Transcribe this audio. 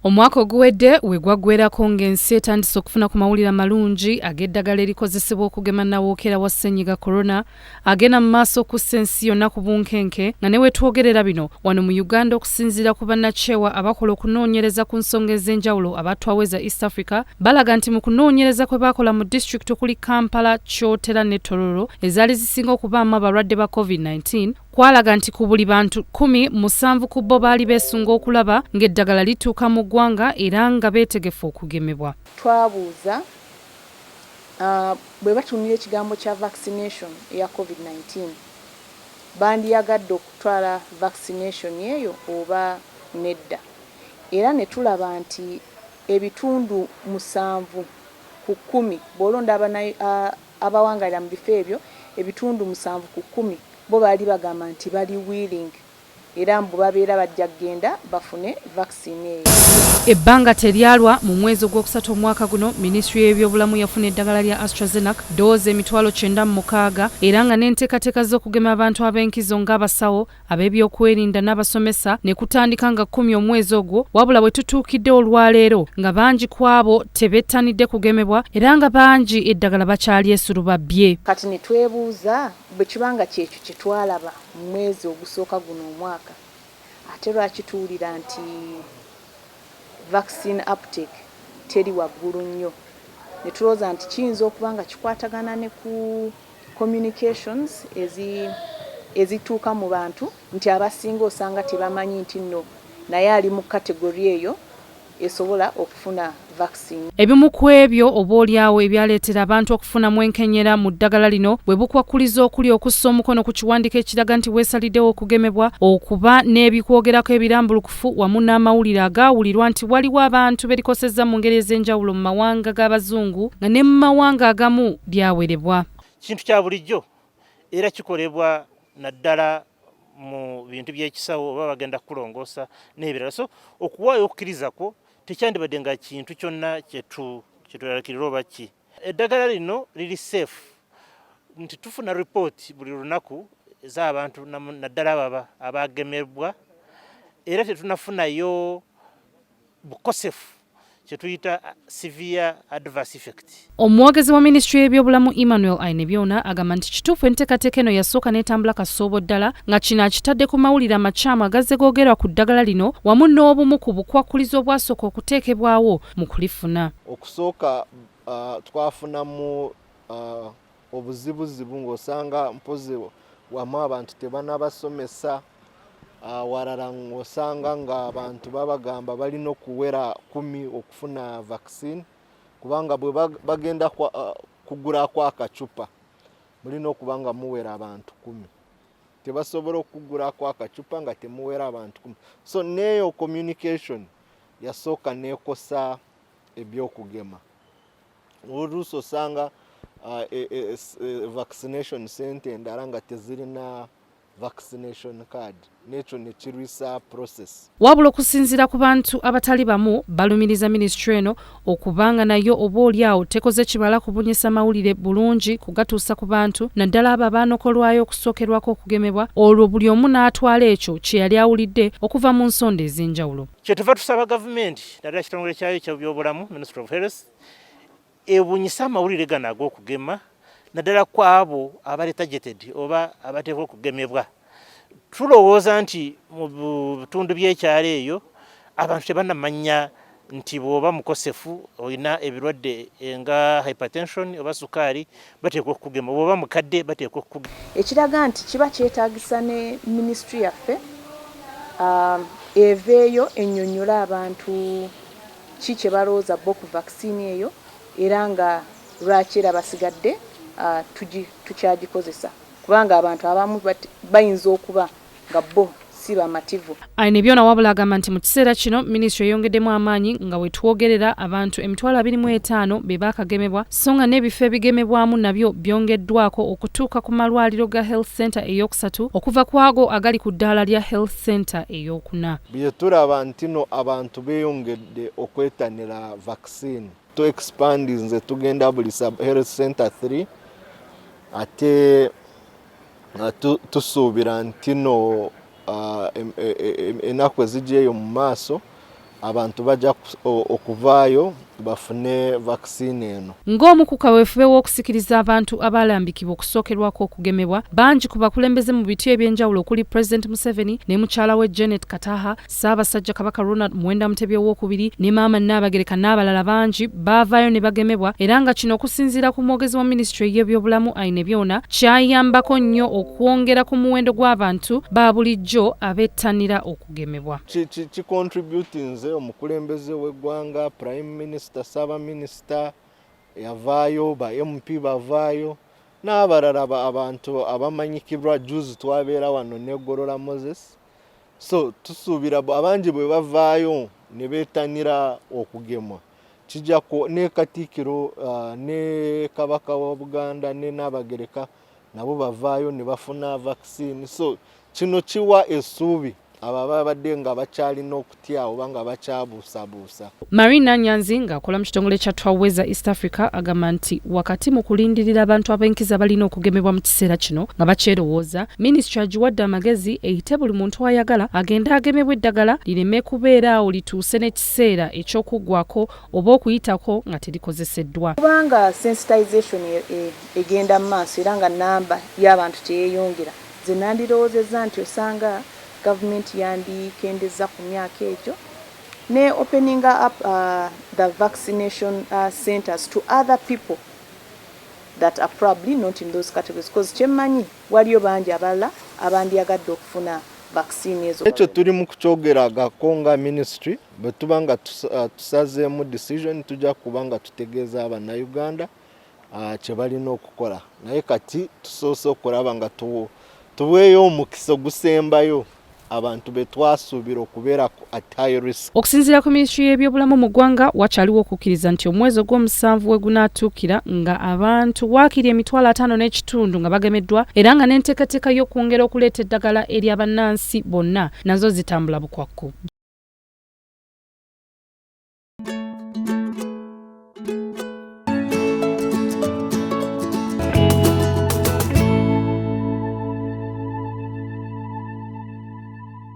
Omwaka oguwedde we gwaggweerako ng'ensi etandise okufuna ku mawulire amalungi ag'eddagala erikozesebwa okugema nnawookera wa ssennyiga Corona agenda mu maaso okussa ensi yonna ku bunkenke nga ne we twogerera bino wano mu Uganda okusinziira ku bannakyewa abakola okunoonyereza ku nsonga ez'enjawulo aba Twaweza East Africa balaga nti mu kunoonyereza kwe baakola mu disitulikiti okuli Kampala, Kyotera ne Tororo ezaali zisinga okubaamu abalwadde ba Covid-19 Kwalaga nti ku buli bantu kkumi, musanvu ku bo baali beesunga okulaba ng'eddagala lituuka mu ggwanga era nga beetegefu okugemebwa. Twabuuza bwe batunuulira ekigambo kya vaccination eya Covid 19, bandiyagadde okutwala vaccination eyo oba nedda era ne tulaba nti ebitundu musanvu ku kkumi bw'olonda Abawangalira mu bifo ebyo, ebitundu musanvu ku kkumi bo baali bagamba nti bali willing era mbu babeera bajja kugenda bafune vaccine eyo. Ebbanga teryalwa, mu mwezi ogwokusatu omwaka guno, minisitule y'ebyobulamu yafuna eddagala lya AstraZenac ddoozi 96,000 era nga n'enteekateeka z'okugema abantu ab'enkizo ng'abasawo, ab'ebyokwerinda n'abasomesa ne kutandika nga kkumi omwezi ogwo wabula we tutuukidde olwaleero nga bangi ku abo tebettanidde kugemebwa era nga bangi eddagala bakyalyesurubabbye. Kati ne twebuuza bwe kiba nga ky'ekyo kye twalaba mu mwezi ogusooka guno omwaka, ate lwaki tuwulira nti vaccine uptake teri waggulu nnyo? Ne tulowooza nti kiyinza okuba nga kikwatagana ne ku communications ezituuka mu bantu nti abasinga osanga tebamanyi nti nno naye ali mu category eyo esobola okufuna vaccine. Ebimu ku ebyo oboolyawo ebyaleetera abantu okufunamu enkenyera mu ddagala lino bwe bukwakkulizo okuli okussa omukono ku kiwandiiko ekiraga nti weesaliddewo okugemebwa, okuba n'ebikwogerako ebirambulukufu wamu n'amawulire agaawulirwa nti waliwo abantu be likosezza mu ngeri ez'enjawulo mu mawanga g'Abazungu nga ne mu mawanga agamu lyawerebwa. Kintu kya bulijjo era kikolebwa naddala mu bintu by'ekisawo oba bagenda kukulongoosa n'ebirala. So okuwaayo okukkiriza kwo tekyandibadde nga kintu kyonna kyetweraliikirira oba ki. Eddagala lino liri safe nti tufuna ripooti buli lunaku ez'abantu naddala abo abagemebwa era tetunafunayo bukosefu kyetuyita severe adverse effect. Omwogezi wa minisitule y'ebyobulamu Emmanuel Ainebyona agamba nti kituufu enteekateeka eno yasooka n'etambula kasoobo ddala nga kino akitadde ku mawulire amakyamu agazze googerwa ku ddagala lino wamu n'obumu ku bukwakkulizo obwasooka okuteekebwawo mu kulifuna. Okusooka twafunamu obuzibuzibu ng'osanga mpozi wamu abantu tebanabasomesa, awalala ng'osanga ng'abantu babagamba balina okuwera kumi okufuna vaccine kubanga bwe bagenda kugulako akacupa mulina okuba nga muwera abantu kumi, tebasobola okugulako akacupa nga temuwera abantu kumi. So neeyo communication yasooka nekosa ebyokugema. Oluusi osanga vaccination center endala nga tezirina vaccination card n'ekyo ne kirwisa process. Wabula okusinziira ku bantu abatali bamu balumiriza minisitule eno okuba nga nayo oba oli awo tekoze kimala kubunyisa mawulire bulungi kugatuusa ku bantu naddala abo abaanokolwayo okusookerwako okugemebwa olwo buli omu n'atwala ekyo kye yali awulidde okuva mu nsonda ez'enjawulo. Kyetuva tusaba gavumenti naddala ekitongole kyayo eky'ebyobulamu, Ministry of Health, ebunyise amawulire gano ag'okugema naddala ku abo abali targeted oba abateekwa okugemebwa. Tulowooza nti mu bitundu by'ekyalo eyo abantu tebanamanya nti bw'oba mukosefu olina ebirwadde nga hypertension oba sukaali bateekwa okukugema, bw'oba mukadde bateekwa okukugema. Ekiraga nti kiba kyetaagisa ne minisitule yaffe eveeyo ennyonnyole abantu ki kye balowooza bo ku vaccine eyo era nga lwaki era basigadde tukyagikozesa kubanga abantu abamu bayinza okuba nga bo si bamativu. Ainebyona wabula agamba nti mu kiseera kino minisitule eyongeddemu amaanyi nga we twogerera abantu 25,000 be baakagemebwa so nga n'ebifo ebigemebwamu nabyo byongeddwako okutuuka ku malwaliro ga Health Center eyookusatu okuva ku ago agali ku ddaala lya Health Center eyookuna. Bye tulaba ntino abantu beeyongedde okwetanira vaccine. Tu expandinze tugenda buli sub health center 3 ate tusuubira ntino enaku ezijja eyo mu maaso Abantu bajja okuvaayo bafune vaccine eno. Ng'omu ku kaweefube w'okusikiriza abantu abaalambikibwa okusookerwako okugemebwa, bangi ku bakulembeze mu biti ebyenjawulo okuli President Museveni ne mukyala we Janet Kataha, Ssaabasajja Kabaka Ronald Muwenda Mutebi owookubiri ne Maama Nnaabagereka n'abalala bangi baavaayo ne bagemebwa, era nga kino okusinziira ku mwogezi wa minisitule y'ebyobulamu Ainebyona kyayambako nnyo okwongera ku muwendo gw'abantu ba bulijjo abettanira okugemebwa. Kicontributinze omukulembeze w'eggwanga, Prime Minister, Ssaabaminisita yavaayo, ba MP bavaayo n'abalala abantu abamanyikibwa. Juzi twabeera wano ne Golola Moses. So tusuubira abangi bwe bavaayo ne beetanira okugemwa, kijja ne Katikkiro ne Kabaka wa Buganda ne Nnaabagereka nabo bavaayo ne bafuna vaccine. So kino kiwa essuubi abo ababadde nga bakyalina okutya oba nga bakyabuusabuusa. Marina Nyanzi ng'akola mu kitongole kya Twaweza East Africa agamba nti wakati mu kulindirira abantu ab'enkiza balina okugemebwa mu kiseera kino nga bakyerowooza, minisitule agiwadde amagezi eyite buli muntu ayagala agende agemebwa eddagala lireme kubeera awo lituuse n'ekiseera eky'okuggwako oba okuyitako nga terikozeseddwa. Kubanga sensitization egenda mu maaso era nga namba y'abantu teyeeyongera, nze nandirowoozezza nti osanga gavumenti yandikendeza ku myaka egyo ne opening up the vaccination centers to other people that are probably not in those categories, because kyemmanyi waliyo bangi abalala abandyagadde okufuna vaccine ezo. Ekyo tuli mu kukyogeragako nga ministry. Bwe tuba nga tusazeemu decision, tujja kuba nga tutegeeza Abannayuganda kye balina okukola, naye kati tusoose okulaba nga tuweeyo omukisa ogusembayo abantu be twasuubira okubeera at high risk. Okusinziira ku minisitule y'ebyobulamu mu ggwanga, wakyaliwo okukkiriza nti omwezi ogw'omusanvu we gunaatuukira nga abantu waakiri 550,000 nga bagemeddwa, era nga n'enteekateeka y'okwongera okuleeta eddagala eri abannansi bonna nazo zitambula bukwakku.